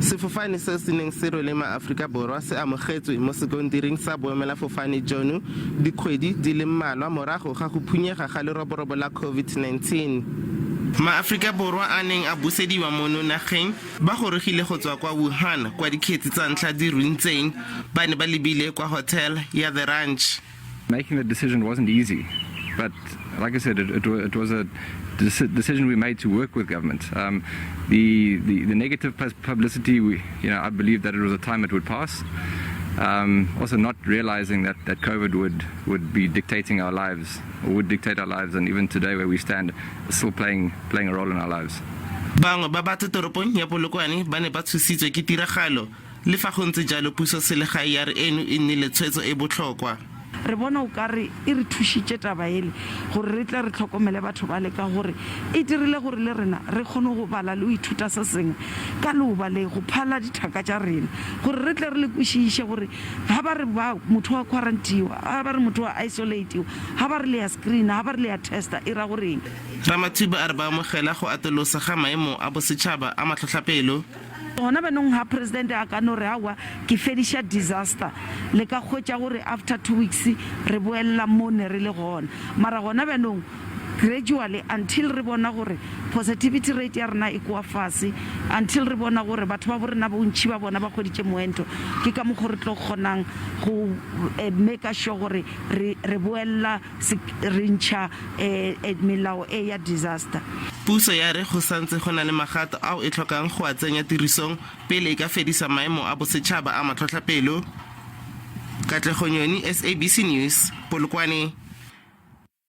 Sefofane seo se neng se rwele maAfrika Borwa se amogetswe mo sekontiring sa boemelafofane jono dikgwedi di le mmalwa morago ga go phunyega ga leroborobo la COVID-19. MaAfrika Borwa a neng a busediwa mono nageng ba gorogile go tswa kwa Wuhan kwa dikgetsi tsa ntlha di runtseng. Ba ne ba lebile kwa hotel ya The Ranch. Making the decision wasn't easy, but like I said, it, it, it was a decision we made to work with government. Um, the, the, the negative publicity, we, you know, I believe that it was a time it would pass. Um, also not realizing that, that COVID would, would be dictating our lives, or would dictate our lives, and even today where we stand, still playing, playing a role in our lives. Bangwe ba batho toropong ya Polokwane ba ne ba tshositswe ke tiragalo. Le fa go ntse jalo, puso selegae ya re eno e nnile tshwetso e botlhokwa. Re bona o ka re e re thušitše taba ele gore re tle re hlokomele batho bale ka gore e dirile gore le rena re kgone go bala le go ithuta se sengwe ka leoba le go phala dithaka tša rena gore re tle re le kwešiše gore ga ba re ba motho wa quarantiwa, ga ba re motho wa isolatiwa, ga ba re le ya screena, ga ba re le ya testa e ra goreng. Ramathuba a re ba amogela go atolosa ga maemo a bosetšhaba a matlhotlhapelo. Gona bjanong ga president a ka no re aowa ke fediša disaster, le ka hwetša gore after 2 weeks re boelela mo ne re le gona. Mara gona bjanong gradually until re bona gore positivity rate ya rena e kowa fase, until re bona gore batho ba bo rena bontši ba bona ba hweditše moento, ke ka mokgo re tlo kgonang go maker sure gore re re boelela re ntšha melao e ya disaster. Puso ya re go santse go na le magato ao e tlhokang go a tsenya tirisong pele e ka fedisa maemo a bosetšhaba a matlhotlhapelo. Katlego Nyoni, SABC News, Polokwane.